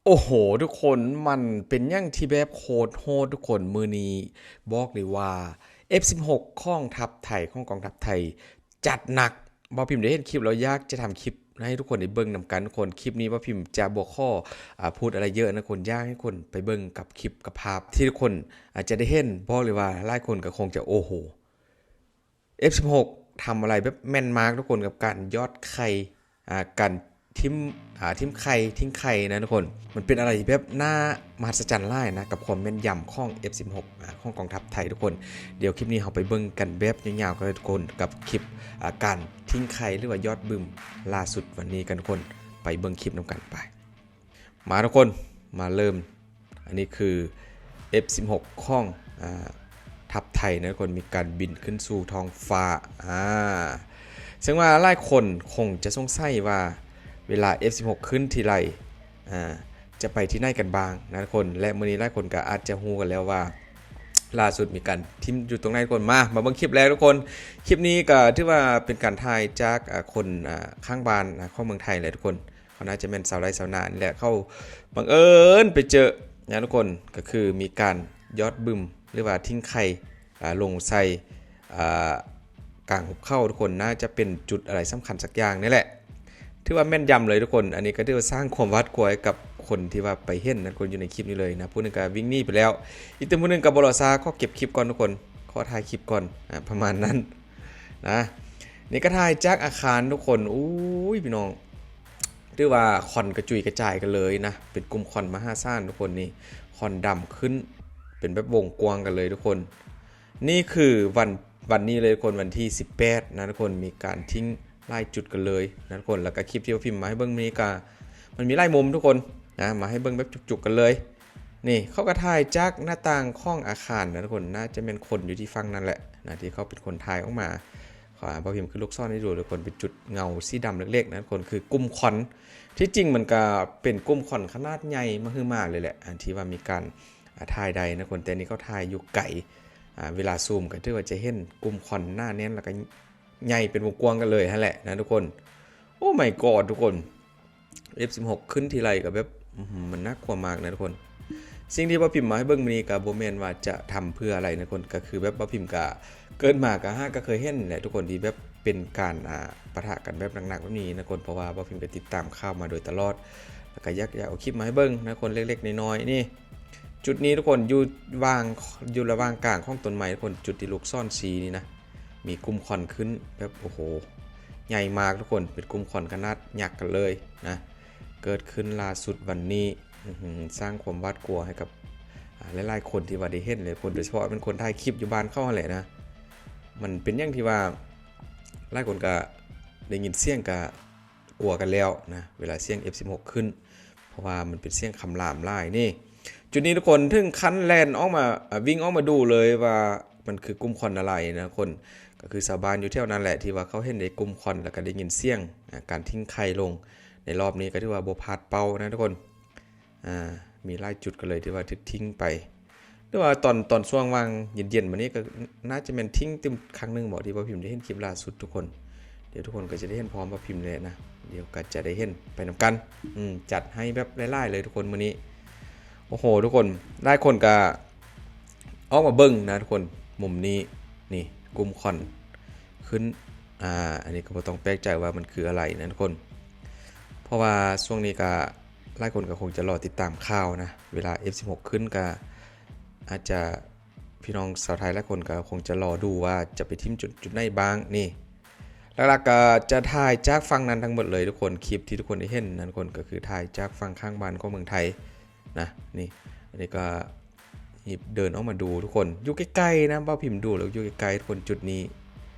ໂອ້ໂຫ ທຸກຄົນ ມັນເປັນຫຍັງທີ່ແບບໂຄດໂຫດທຸກຄົນ. ມື້ນີ້ບອກເລີຍວ່າ ເອັຟສິບຫົກ ຂອງທັບໄທ ຂອງກອງທັບໄທ ຈັດໜັກ. ບ່າວພິມໄດ້ເຫັນຄລິບແລ້ວ ຢາກຈະທຳຄລິບໃຫ້ທຸກຄົນໄດ້ເບິ່ງນຳກັນທຸກຄົນ. ຄລິບນີ້ບ່າວພິມຈະບໍ່ຂໍ ອາ ພູດອະໄລເຍອະນະທຸກຄົນ, ຢາກໃຫ້ຄົນໄປເບິ່ງກັບຄລິບກັບພາບທີ່ທຸກຄົນອາດຈະໄດ້ເຫັນ. ບອກເລີຍວ່າຫຼາຍຄົນກໍຄົງຈະ ໂອ້ໂຫ ເອັຟສິບຫົກ ທຳອະໄລແບບແມ່ນມາກທຸກຄົນ ກັບການຢອດໄຂ່ ອາ ການຖິ້ມ ອາ ຖິ້ມໄຂ່ ຖິ້ມໄຂ່ນະທຸກຄົນ. ມັນເປັນອະໄລທີ່ແບບໜ້າມະຫັດສະຈັນຫຼາຍນະ ກັບຄວາມແມ່ນຢຳຂອງ ເອັຟສິບຫົກ ອາ ຂອງກອງທັບໄທທຸກຄົນ. ດຽວຄລິບນີ້ເຮົາໄປເບິ່ງກັນແບບຍາວໆກັນເລີຍທຸກຄົນ ກັບຄລິບ ອາ ການຖິ້ມໄຂ່ ຫຼືວ່າຢອດບຶມລ່າສຸດວັນນີ້ກັນທຸກຄົນ. ໄປເບິ່ງຄລິບນຳກັນ ໄປ. ມາທຸກຄົນ ມາເລີ່ມ. ອັນນີ້ຄື ເອັຟສິບຫົກ ຂອງ ອາ ທັບໄທນະທຸກຄົນ ມີການບິນຂຶ້ນສູ່ທ້ອງຟ້າ. ອາ ເຊິ່ງວ່າຫຼາຍຄົນຄົງຈະສົງໄສວ່າ ເວລາ ເອັຟສິບຫົກ ຂຶ້ນທີໄລ ອາ ຈະໄປທີ່ໃນກັນບ້າງນະທຸກຄົນ. ແລະ ມື້ນີ້ຫຼາຍຄົນກໍອາດຈະຮູ້ກັນແລ້ວວ່າ ລ່າສຸດມີການຖິ້ມຢູ່ຕົງໃນທຸກຄົນ. ມາ ມາເບິ່ງຄລິບແລ້ວທຸກຄົນ. ຄລິບນີ້ກໍຖືວ່າເປັນການຖ່າຍຈາກ ອາ ຄົນ ອາ ຂ້າງບ້ານ ອາ ຂອງເມືອງໄທແຫຼະທຸກຄົນ. ເຂົາໜ້າຈະແມ່ນຊາວໄຮ່ຊາວນານີ້ແຫຼະ. ເຂົາບັງເອີນໄປເຈີນະທຸກຄົນ ກໍຄືມີການຢອດບຶມ ຫຼືວ່າຖິ້ມໄຂ່ ອາ ລົງໃສ່ ອາ ກາງຫຸບເຂົ້າທຸກຄົນ. ໜ້າຈະເປັນຈຸດອະໄລສຳຄັນສັກຢ່າງນີ້ແຫຼະ. ຖືວ່າແມ່ນຢຳເລີຍທຸກຄົນ. ອັນນີ້ກໍຖືວ່າສ້າງຄວາມຫວາດກົວໃຫ້ກັບຄົນທີ່ວ່າໄປເຫັນນະທຸກຄົນ ຢູ່ໃນຄລິບນີ້ເລີຍນະ. ຜູ້ໜຶ່ງກໍວິ່ງໜີໄປແລ້ວ, ອີກແຕ່ຜູ້ໜຶ່ງກໍບໍ່ລໍຊ້າ ຂໍເກັບຄລິບກ່ອນທຸກຄົນ, ຂໍຖ່າຍຄລິບກ່ອນ ອາ ປະມານນັ້ນນະ. ນີ້ກໍຖ່າຍຈາກອາຄານທຸກຄົນ. ໂອ້ຍ ພີ່ນ້ອງ ຖືວ່າຄວັນກະຈຸຍກະຈາຍກັນເລີຍນະ, ເປັນກຸ່ມຄວັນມະຫາສານທຸກຄົນ. ນີ້ຄວັນດຳຂຶ້ນເປັນແບບວົງກວ້າງກັນເລີຍທຸກຄົນ. ນີ້ຄືວັນ ວັນນີ້ເລີຍທຸກຄົນ, ວັນທີສິບແປດນະທຸກຄົນ, ມີການຖິ້ມຫຼາຍຈຸດກັນເລີຍນະທຸກຄົນ. ແລ້ວກະຄລິບທີ່ວ່າພິມມາໃຫ້ເບິ່ງມື້ນີ້ກະ ມັນມີຫຼາຍມຸມທຸກຄົນນະ, ມາໃຫ້ເບິ່ງແບບຈຸກໆກັນເລີຍ. ນີ້ເຂົາກະຖ່າຍຈາກໜ້າຕ່າງຂອງອາຄານນະທຸກຄົນ, ໜ້າຈະແມ່ນຄົນຢູ່ທີ່ຝັ່ງນັ້ນແຫຼະນະ ທີ່ເຂົາເປັນຄົນຖ່າຍອອກມາ. ບ່າວພິມຂຶ້ນລູກສອນໃຫ້ດູເລີຍທຸກຄົນ, ເປັນຈຸດເງົາສີດຳເລັກໆນະທຸກຄົນ, ຄືກຸ່ມຄວັນ. ທີ່ຈິງມັນກະເປັນກຸ່ມຄວັນຂະໜາດໃຫຍ່ມະຫຶມາເລີຍແຫຼະ ອັນທີ່ວ່າມີການ ອາ ຖ່າຍໄດ້ນະທຸກຄົນ, ແຕ່ນີ້ເຂົາຖ່າຍຢູ່ໄກ. ອາ ເວລາຊູມກໍຖືວ່າຈະເຫັນກຸ່ມຄວັນໜາແໜ້ນ ແລ້ວກໍໃຫຍ່ເປັນວົງກວ້າງກັນເລີຍຫັ້ນແຫຼະນະທຸກຄົນ. ໂອ້ ມາຍກອດ ທຸກຄົນ, ເອັຟສິບຫົກ ຂຶ້ນທີໄລກໍແບບ ອື ມັນໜ້າກົວມາກນະທຸກຄົນ. ສິ່ງທີ່ບ່າວພິມມາໃຫ້ເບິ່ງມື້ນີ້ກໍບໍ່ແມ່ນວ່າຈະທຳເພື່ອອະໄລນະທຸກຄົນ, ກໍຄືແບບບ່າວພິມກະເກີດມາກະຫາກະເຄີຍເຫັນແຫຼະທຸກຄົນ, ທີ່ແບບເປັນການ ອາ ປະທະກັນແບບໜັກໆແບບນີ້ນະທຸກຄົນ, ເພາະວ່າບ່າວພິມກໍຕິດຕາມຂ່າວມາໂດຍຕະຫຼອດ ແລ້ວກໍຢາກ ຢາກເອົາຄລິບມາໃຫ້ເບິ່ງນະທຸກຄົນ ເລັກໆນ້ອຍໆ. ນີ້ ຈຸດນີ້ທຸກຄົນ ຢູ່ຫວ່າງ ຢູ່ລະຫວ່າງກາງຂອງຕົ້ນໄມ້ທຸກຄົນ, ຈຸດທີ່ລູກສອນຊີ້ນີ້ນະ ມີກຸ່ມຄວັນຂຶ້ນແບບ ໂອ້ໂຫ ໃຫຍ່ມາກທຸກຄົນ, ເປັນກຸ່ມຄວັນຂະໜາດຍັກກັນເລີຍນະ. ເກີດຂຶ້ນລ່າສຸດວັນນີ້ ອື ສ້າງຄວາມຫວາດກົວໃຫ້ກັບ ອາ ຫຼາຍໆຄົນທີ່ວ່າໄດ້ເຫັນ ແລະ ຄົນ ໂດຍສະເພາະເປັນຄົນຖ່າຍຄລິບຢູ່ບ້ານເຂົາຫັ້ນແຫຼະນະ. ມັນເປັນຫຍັງທີ່ວ່າຫຼາຍຄົນກະໄດ້ຍິນສຽງກະ ກົວກັນແລ້ວນະ ເວລາສຽງ ເອັຟສິບຫົກ ຂຶ້ນ, ເພາະວ່າມັນເປັນສຽງຄຳລາມຫຼາຍນີ້. ຈຸດນີ້ທຸກຄົນເຖິງຂັ້ນແລ່ນອອກມາ ອາ ວິ່ງອອກມາດູເລີຍວ່າມັນຄືກຸ່ມຄວັນອະໄລນະທຸກຄົນ. ກໍຄືຊາວບ້ານຢູ່ແຖວນັ້ນແຫຼະ ທີ່ວ່າເຂົາເຫັນໄດ້ກຸ່ມຄວັນ ແລ້ວກໍໄດ້ຍິນສຽງ ອາ ການຖິ້ມໄຂ່ລົງໃນລອບນີ້, ກໍຖືວ່າບໍ່ພາດເປົ້ານະທຸກຄົນ. ອາ ມີຫຼາຍຈຸດກັນເລີຍທີ່ວ່າຖືກຖິ້ມໄປ ຫຼືວ່າຕອນ ຕອນຊ່ວງຫວ່າງເຢັນໆມານີ້ ກໍໜ້າຈະແມ່ນຖິ້ມຕື່ມຄັ້ງໜຶ່ງບໍ ທີ່ວ່າພິມໄດ້ເຫັນຄລິບລ່າສຸດທຸກຄົນ. ດຽວທຸກຄົນກໍຈະໄດ້ເຫັນພ້ອມວ່າພິມແຫຼະນະ, ດຽວກໍຈະໄດ້ເຫັນໄປນຳກັນ. ອື ຈັດໃຫ້ແບບຫຼາຍໆເລີຍທຸກຄົນມື້ນີ້. ໂອ້ໂຫ ທຸກຄົນ ຫຼາຍຄົນກໍອອກມາເບິ່ງນະທຸກຄົນ, ມຸມນີ້ ນີ້ ກຸ່ມຄວັນຂຶ້ນ. ອາ ອັນນີ້ກໍບໍ່ຕ້ອງແປກໃຈວ່າມັນຄືອະໄລນະທຸກຄົນ, ເພາະວ່າຊ່ວງນີ້ກໍ ຫຼາຍຄົນກໍຄົງຈະລໍຕິດຕາມຂ່າວນະ, ເວລາ ເອັຟສິບຫົກ ຂຶ້ນກໍອາດຈະ ພີ່ນ້ອງຊາວໄທຫຼາຍຄົນກໍຄົງຈະລໍດູວ່າຈະໄປຖິ້ມຈຸດ ຈຸດໃດບ້າງ. ນີ້ ຫຼັກໆກໍຈະຖ່າຍຈາກຝັ່ງນັ້ນທັງໝົດເລີຍທຸກຄົນ, ຄລິບທີ່ທຸກຄົນໄດ້ເຫັນນັ້ນ ທຸກຄົນ ກໍຄືຖ່າຍຈາກຝັ່ງຂ້າງບ້ານຂອງເມືອງໄທນະ. ນີ້ ອັນນີ້ກໍ ຮີບເດີນອອກມາດູທຸກຄົນ, ຢູ່ໃກ້ໆນະ, ບ່າວພິມດູແລ້ວຢູ່ໃກ້ໆທຸກຄົນ. ຈຸດນີ້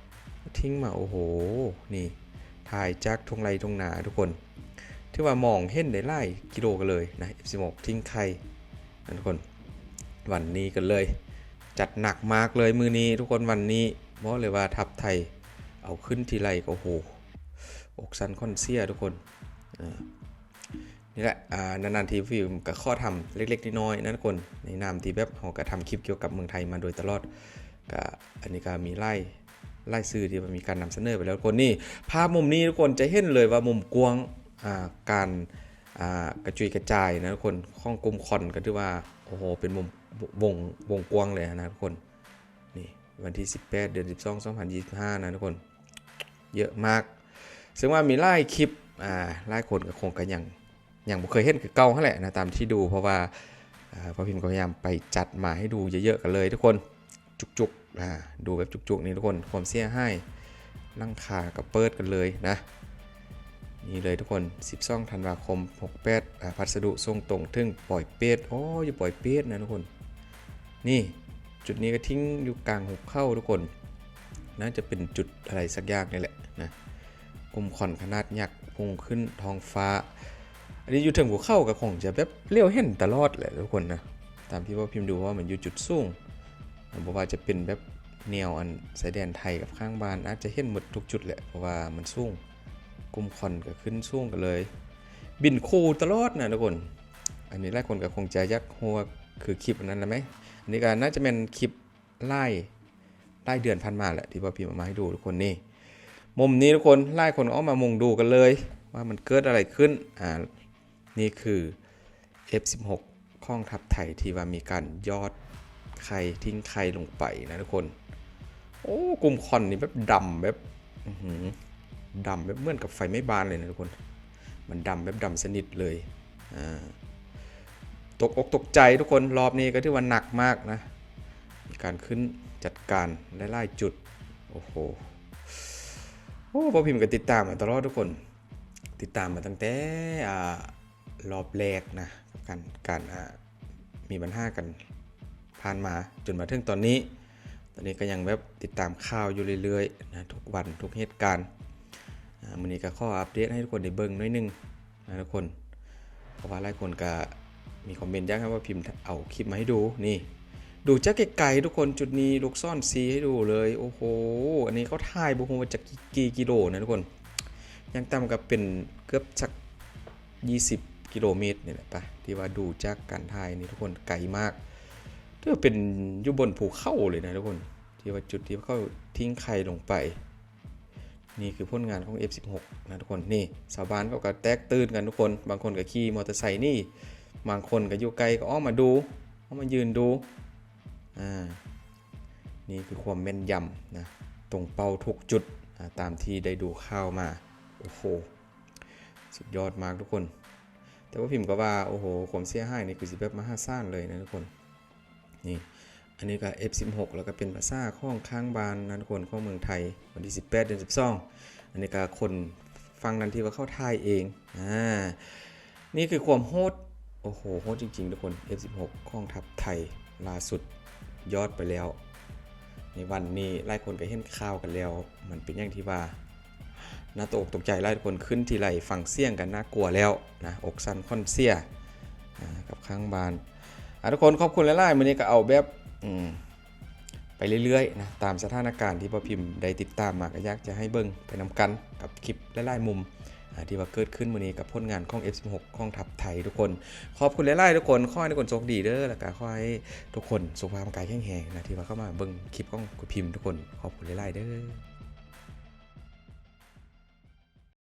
ຖິ້ມມາ ໂອ້ໂຫ ນີ້ ຖ່າຍຈາກທົ່ງໄຮ່ທົ່ງນາທຸກຄົນ, ຖືວ່າມອງເຫັນໄດ້ຫຼາຍກິໂລກັນເລີຍນະ ເອັຟສິບຫົກ ຖິ້ມໄຂ່ນະທຸກຄົນ. ວັນນີ້ກັນເລີຍ ຈັດໜັກມາກເລີຍມື້ນີ້ທຸກຄົນ. ວັນນີ້ບອກເລີຍວ່າທັບໄທເອົາຂຶ້ນທີໄລກໍ ໂອ້ໂຫ ອົກສັ່ນຂວັນເສຍທຸກຄົນ. ເອີ ນີ້ແຫຼະ ອາ ນານໆທີພິມກໍຂໍທຳເລັກໆນ້ອຍໆນະທຸກຄົນ, ໃນນາມທີ່ແບບເຮົາກໍທຳຄລິບກ່ຽວກັບເມືອງໄທມາໂດຍຕະຫຼອດ, ກະ ອັນນີ້ກໍມີຫຼາຍ ຫຼາຍສື່ທີ່ວ່າມີການນຳສະເໜີໄປແລ້ວທຸກຄົນ. ນີ້ ພາບມຸມນີ້ທຸກຄົນຈະເຫັນເລີຍວ່າມຸມກວ້າງ ອາ ການ ອ່າ ກະຈຸຍກະຈາຍນະທຸກຄົນ. ຂອງກຸ່ມຄອນກໍຖືວ່າ ໂອ້ໂຫ ເປັນວົງ ວົງ ວົງກວ້າງເລີຍນະທຸກຄົນ. ນີ້ ວັນທີສິບແປດ ເດືອນສິບສອງ ສອງພັນຊາວຫ້ານະທຸກຄົນ ເຍອະມາກ. ເຊິ່ງວ່າມີຫຼາຍຄລິບ ອ່າ ຫຼາຍຄົນກໍຄົງກະຍັງ ຍັງບໍ່ເຄີຍເຫັນຄືເກົ່າຫັ້ນແຫຼະນະ ຕາມທີ່ດູ ເພາະວ່າ ອ່າ ພໍ່ພິມກໍພະຍາຍາມໄປຈັດມາໃຫ້ດູເຍີະໆກັນເລີຍທຸກຄົນ ຈຸກໆ ອ່າ ດູແບບຈຸກໆ ນີ້ທຸກຄົນ. ຄວາມເສຍຫາຍ ຫຼັງຄາກໍເປີດກັນເລີຍນະ. ນີ້ເລີຍທຸກຄົນ ສິບສອງ ທັນວາຄົມ ຫົກແປດ ອ່າ ພັດສະດຸສົ່ງຕົງເຖິງປອຍເປດ. ໂອ້ ຢູ່ປອຍເປດນະທຸກຄົນ. ນີ້ ຈຸດນີ້ກໍຖິ້ມຢູ່ກາງຫຸບເຂົາທຸກຄົນ ໜ້າຈະເປັນຈຸດອະໄລສັກຢ່າງນີ້ແຫຼະນະ. ກຸ່ມຄວັນຂະໜາດຍັກພຸ່ງຂຶ້ນທ້ອງຟ້າ. ອັນນີ້ຢູ່ເທິງພູເຂົາກໍຄົງຈະແບບຫຼຽວເຫັນຕະຫຼອດແຫຼະທຸກຄົນນະ ຕາມທີ່ວ່າພິມດູ ເພາະວ່າມັນຢູ່ຈຸດສູງ. ບໍ່ວ່າຈະເປັນແບບແນວອັນຊາຍແດນໄທກັບຂ້າງບ້ານ ອາດຈະເຫັນໝົດທຸກຈຸດແຫຼະ ເພາະວ່າມັນສູງ. ກຸ່ມຄວັນກໍຂຶ້ນສູງກັນເລີຍ ບິນຄູ່ຕະຫຼອດນະທຸກຄົນ. ອັນນີ້ຫຼາຍຄົນກໍຄົງຈະຢາກຮູ້ວ່າຄືຄລິບອັນນັ້ນລະແມ. ອັນນີ້ກໍໜ້າຈະແມ່ນຄລິບຫຼາຍ ຫຼາຍເດືອນຜ່ານມາແຫຼະ ທີ່ວ່າພິມເອົາມາໃຫ້ດູທຸກຄົນ. ນີ້ ມຸມນີ້ທຸກຄົນ ຫຼາຍຄົນອອກມາມຸງດູກັນເລີຍວ່າມັນເກີດອະໄລຂຶ້ນ. ອ່າ ນີ້ຄື ເອັຟສິບຫົກ ກອງທັບໄທ ທີ່ວ່າມີການຢອດໄຂ່ ຖິ້ມໄຂ່ລົງໄປນະທຸກຄົນ. ໂອ້ ກຸ່ມຄວັນນີ້ແບບດຳແບບ ອື້ຫື ດຳແບບເໝືອນກັບໄຟໄໝ້ບ້ານເລີຍນະທຸກຄົນ. ມັນດຳແບບດຳສະໜິດເລີຍ. ອ່າ ຕົກອົກຕົກໃຈທຸກຄົນ ຮອບນີ້ກໍຖືວ່າໜັກມາກນະ ມີການຂຶ້ນຈັດການຫຼາຍໆຈຸດ. ໂອ້ໂຫ ໂອ້ ພໍ່ພິມກໍຕິດຕາມມາຕະຫຼອດທຸກຄົນ ຕິດຕາມມາຕັ້ງແຕ່ ອ່າ ຮອບແລກນະ ກັບການ ການ ອ່າ ມີບັນຫາກັນຜ່ານມາ ຈົນມາເຖິງຕອນນີ້. ຕອນນີ້ກໍຍັງແບບຕິດຕາມຂ່າວຢູ່ເລື້ອຍໆນະ ທຸກວັນທຸກເຫດການ. ອ່າ ມື້ນີ້ກໍຂໍອັບເດດໃຫ້ທຸກຄົນໄດ້ເບິ່ງໜ້ອຍໜຶ່ງນະທຸກຄົນ ເພາະວ່າຫຼາຍຄົນກໍມີຄອມເມັນຢາກໃຫ້ວ່າພິມເອົາຄລິບມາໃຫ້ດູ. ນີ້ ດູຈາກໄກໆທຸກຄົນ ຈຸດນີ້ລູກສອນຊີ້ໃຫ້ດູເລີຍ. ໂອ້ໂຫ ອັນນີ້ເຂົາຖ່າຍບໍ່ຮູ້ວ່າຈັກກີ່ກິໂລນະທຸກຄົນ ຢ່າງຕ່ຳກໍເປັນເກືອບສັກ ຊາວ ຊາວກິໂລເມດນີ້ແຫຼະປະ ທີ່ວ່າດູຈາກການຖ່າຍນີ້ທຸກຄົນ ໄກມາກ. ຖືວ່າເປັນຢູ່ບົນພູເຂົາເລີຍນະທຸກຄົນ ທີ່ວ່າຈຸດທີ່ເຂົາຖິ້ມໄຂ່ລົງໄປ. ນີ້ຄືຜົນງານຂອງ ເອັຟສິບຫົກ ນະທຸກຄົນ. ນີ້ ຊາວບ້ານເຂົາກໍແຕກຕື່ນກັນທຸກຄົນ ບາງຄົນກໍຂີ່ມໍເຕີໄຊໜີ ບາງຄົນກໍຢູ່ໃກ້ກໍອອກມາດູ ອອກມາຢືນດູ. ອ່າ ນີ້ຄືຄວາມແມ່ນຢຳນະ ຕົງເປົ້າທຸກຈຸດ ອ່າ ຕາມທີ່ໄດ້ດູຂ່າວມາ. ໂອ້ໂຫ ສຸດຍອດມາກທຸກຄົນ. ແຕ່ວ່າພິມກໍວ່າ ໂອ້ໂຫ ຄວາມເສຍຫາຍນີ້ຄືຊິແບບມະຫາສານເລີຍນະທຸກຄົນ. ນີ້ ອັນນີ້ກໍ ເອັຟສິບຫົກ ແລ້ວກໍເປັນພາສາຂອງຂ້າງບ້ານນະທຸກຄົນ ຂອງເມືອງໄທ ວັນທີສິບແປດ ເດືອນສິບສອງ. ອັນນີ້ກໍຄົນຝັ່ງນັ້ນທີ່ວ່າເຂົາຖ່າຍເອງ. ອ່າ ນີ້ຄືຄວາມໂຫດ. ໂອ້ໂຫ ໂຫດຈິງໆທຸກຄົນ. ເອັຟສິບຫົກ ກອງທັບໄທລ່າສຸດ ຍອດໄປແລ້ວ. ໃນວັນນີ້ຫຼາຍຄົນກໍເຫັນຂ່າວກັນແລ້ວ ມັນເປັນຫຍັງທີ່ວ່າໜ້າຕົກອົກຕົກໃຈຫຼາຍ. ທຸກຄົນຂຶ້ນທີໄລຟັງສຽງກໍໜ້າກົວແລ້ວນະ ອົກສັ່ນຂວັນເສຍ ອ່າ ກັບຂ້າງບ້ານ. ອ່າ ທຸກຄົນ ຂອບຄຸນຫຼາຍໆ. ມື້ນີ້ກໍເອົາແບບ ອືມ ໄປເລື້ອຍໆນະ ຕາມສະຖານະການທີ່ພໍ່ພິມໄດ້ຕິດຕາມມາ ກໍຢາກຈະໃຫ້ເບິ່ງໄປນຳກັນກັບຄລິບຫຼາຍໆມຸມ ອ່າ ທີ່ວ່າເກີດຂຶ້ນມື້ນີ້ກັບຜົນງານຂອງ ເອັຟສິບຫົກ ກອງທັບໄທທຸກຄົນ. ຂອບຄຸນຫຼາຍໆທຸກຄົນ. ຂໍໃຫ້ທຸກຄົນໂຊກດີເດີ້ ແລ້ວກໍຂໍໃຫ້ທຸກຄົນສຸຂະພາບຮ່າງກາຍແຂງແຮງນະ ທີ່ວ່າເຂົ້າມາເບິ່ງຄລິບຂອງພໍ່ພິມທຸກຄົນ. ຂອບຄຸນຫຼາຍໆເດີ້.